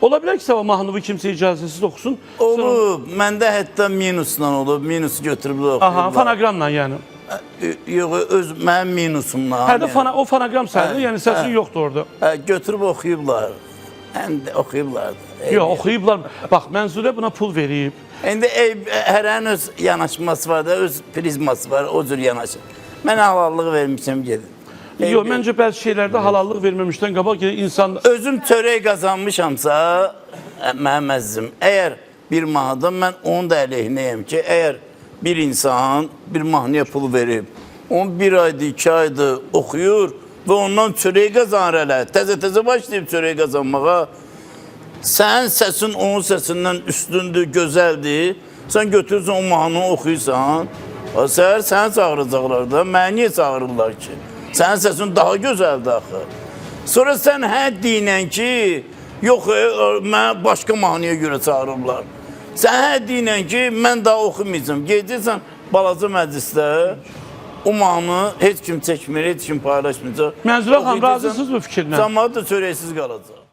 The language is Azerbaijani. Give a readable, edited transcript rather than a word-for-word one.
Ola bilər ki, sən o mahnını kimsə icazəsiz oxusun. Olub, məndə hətta minusla olub, minus götürüblər Aha, oxuyublar. fonoqramla yəni. Yox, öz mənim minusumla. Hə də yəni. o fonoqram sayılır, yəni səsin yoxdur orada. Hə, götürüb oxuyublar. Həm də oxuyublar. Yox, oxuyublar. Bax, Mənzurə buna pul verib. İndi hərənin öz yanaşması var da, öz prizması var, o cür yanaşır. Mən halallıq vermişəm gedin. Yox, məncə bəzi şeylərdə halallıq verməmişdən qabaq ki, insan Özüm çörək qazanmışamsa, mənim əzizim, əgər bir mahnıda mən onun da əleyhinəyəm ki, əgər bir insan bir mahnıya pul verib, onu bir aydır, 2 aydır oxuyur və ondan çörək qazanır hələ, təzə-təzə başlayıb çörək qazanmağa, sənin səsin onun səsindən üstündür, gözəldir, sən götürürsən o mahnını oxuyursan, səhər səni çağıracaqlar da, məni niyə çağırırlar ki? Sənin səsin daha gözəldir axı. Sonra sən hə deyinən ki, yox, mənə başqa mahnıya görə çağırırlar. Sən hə deyinən ki, mən daha oxumayacağam. Gedirsən balaca məclisdə, o mahnı heç kim çəkmir, heç kim paylaşmayacaq. Mənzurə xanım, Oxuyacaqsan, razısınız bu fikirlə? Camaat da çörəksiz qalacaq.